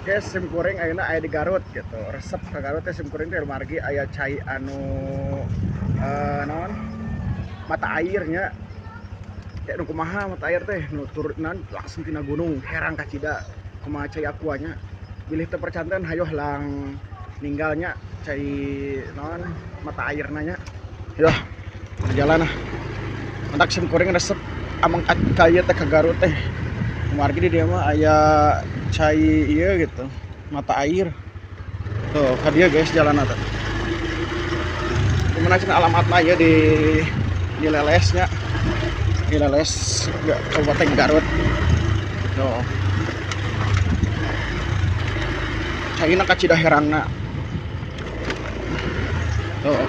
Guys, sim kuring ayeuna aya di Garut gitu. Resep ka Garut teh sim kuring teh margi aya cai anu naon? Mata airnya. Teh nu kumaha mata air teh nu turunan langsung tina gunung herang kacida. Kumaha cai akuanya. Bilih teu percanten hayoh lang ninggalnya cai naon mata airna nya. Yoh, berjalan ah. Mentak sim kuring resep amang ka ieu teh ka Garut teh. Margi di dieu mah aya cai ieu gitu, mata air. Tuh, ka dieu guys jalanna teh. Kumaha cenah alamatna ieu di Lelesnya. Di Leles, Kabupaten Garut. Tuh. Caina kacida herangna. Tuh.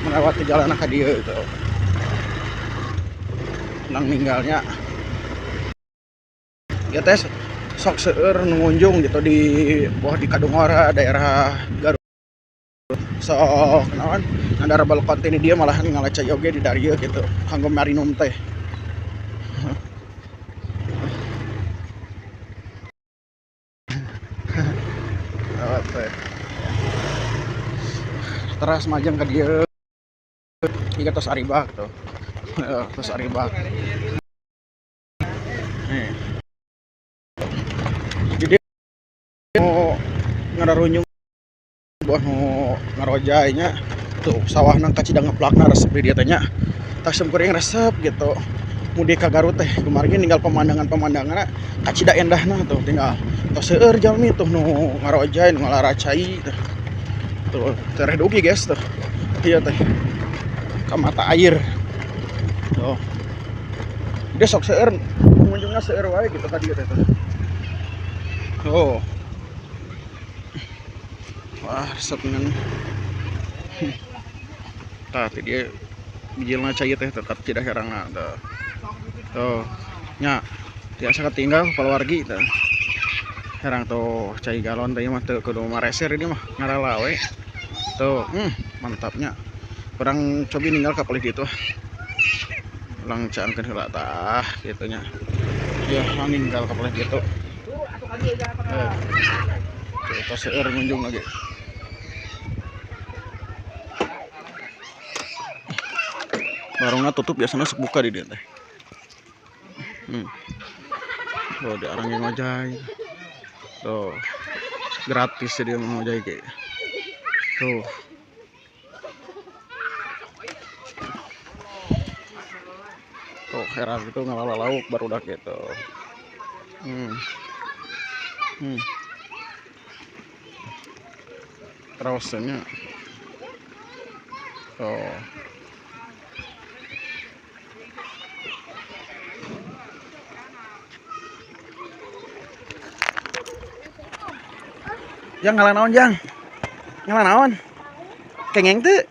Melewati jalan ka dieu gitu. Nang ninggalnya. Ya teh sok seueur nu ngunjung gitu di bawah di Kadungora daerah Garut. Sok naon andara balkon teh dia malahan ngala cai oge di darieu gitu kanggo marinum teh. Teras majeng ka dieu. Ieu tos aribak tuh. Tos aribak. Nih. Jadi mau ngararunyung buah mau ngarojainya tuh sawahna kacida ngeplakna resep di dieu teh nya. Tah sim kuring resep gitu. Mudik ka Garut teh kumargi ninggal pemandangan-pemandanganna kacida endahna tuh tinggal tos seueur jalmi tuh nu ngarojai nu ngalaracai tuh. Tuh tereh dugi guys tuh. Ieu teh ka mata air. Tuh. Dia sok seueur pengunjungna seueur wae gitu ka dieu teh tuh. Oh. Wah, resep ngan. Tah ti dieu bijilna cai teh tetap tidak herangna tuh. Tuh. Nya tiasa katinggal paluargi teh. Herang tuh cai galon teh mah teu kudu mareser ini mah ngarala we. Tuh, mantapnya. Kurang cobi ninggal ka palih ditu. Ulang caangkeun heula tah kitu nya. Ya, lang ninggal ka palih ditu. Tuh, seueur ngunjung lagi. Warungna tutup biasanya sok buka di dieu teh. Tuh di arang ngojay. Tuh. Gratis dia mau ngojay ge. Tuh. Tuh herang gitu ngalala lauk barudak gitu. Terusnya. Tuh. Jang ngalah naon jang? Ngalah naon? Kengeng teu?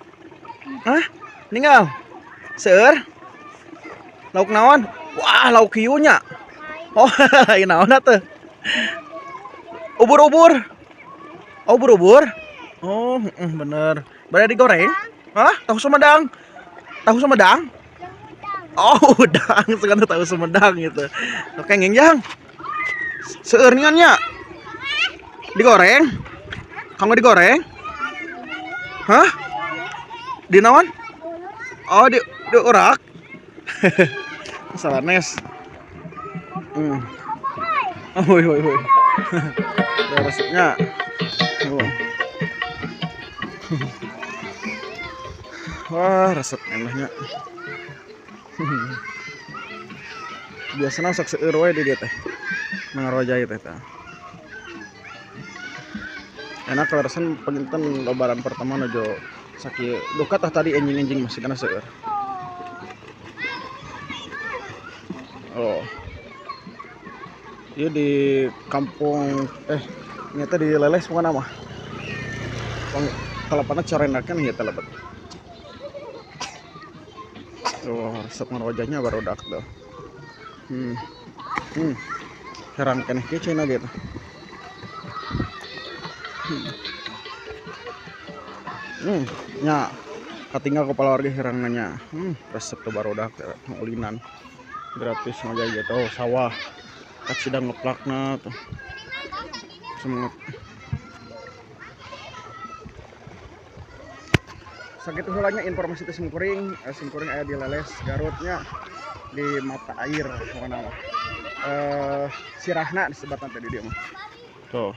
Hah? Ninggal? Seueur? Lauk naon? Wah, lauk hiu nya. Oh, lain naon atuh? Ubur-ubur. Oh, ubur-ubur. Oh, bener. Bade digoreng? Hah? Tahu Sumedang? Tahu Sumedang? Oh, udang, sekarang tahu Sumedang gitu. Oke, kengeng jang. Seueur ningan nya. Digoreng? Kamu digoreng? Hah? Di naon? Oh, di urak. Salah nes. Oh, woi woi woi. Resepnya. Oh. Wah, resep endahnya. Biasanya sok seueur we di dieu teh. Ngarojai teh tah. Enak kaleresan panginten lebaran pertama nuju sakieu duka tah tadi enjing-enjing masih kana seueur. Oh. Ieu di kampung nyata di Leles bukan nama. Teleponnya corenakan ya telepon. Tuh, resep ngarojanya barudak tuh. Herang keneh kieu cenah gitu. Nya katinggal kepala warga herang nanya. Resep tuh barudak ulinan. Gratis ngajai gitu. Oh, sawah. Kacida ngeplakna tuh. Semangat. Sakitu heula nya informasi teh simkuring, simkuring aya di Leles Garutnya di mata air pokona mah. Sirahna disebutna teh di dieu mah. Tuh.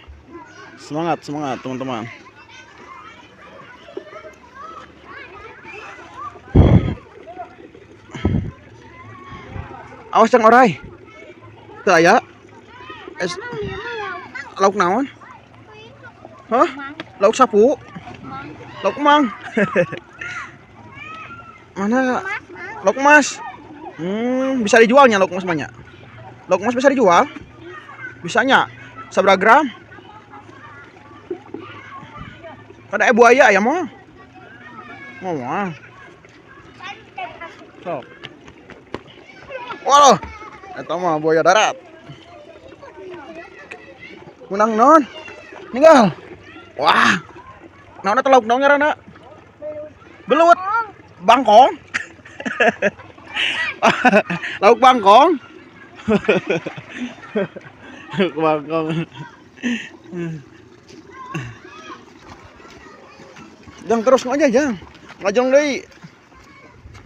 Semangat, semangat teman-teman. Awas yang orai. Teu aya. Lauk naon? Hah? Lauk sapu? Lauk mang. Mana? Lauk emas. Bisa dijualnya lauk emas banyak. Lauk emas bisa dijual? Bisanya. Sabaraha gram? Kada buaya ya mah. Mau. Sok. Waduh, eta mah buaya darat. Menang non. Ninggal. Wah. Naon eta lauk naon ngaranna? Belut. Bangkong. Lauk bangkong. Lauk bangkong. Jang terus aja, jang. Ngajong deui.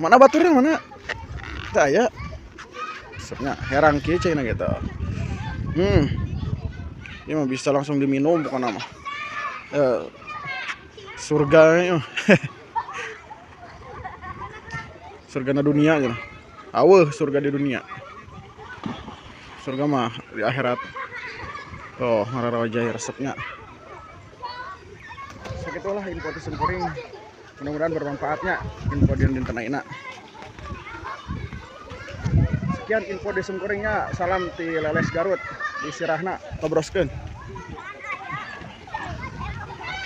Mana baturnya mana? Teu aya. Resepnya herang kieu cenah gitu. Ini mah bisa langsung diminum pokoknya mah. Surga ini mah. Surga na dunia gitu. Aweuh surga di dunia. Surga mah di akhirat. Tuh, ngararawa resepnya. Segitulah info ti simkuring. Mudah-mudahan bermanfaatnya info di dinten ayeuna. Sekian info di simkuringnya. Salam ti Leles Garut di Sirahna tobroskeun.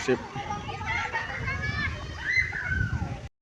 Sip.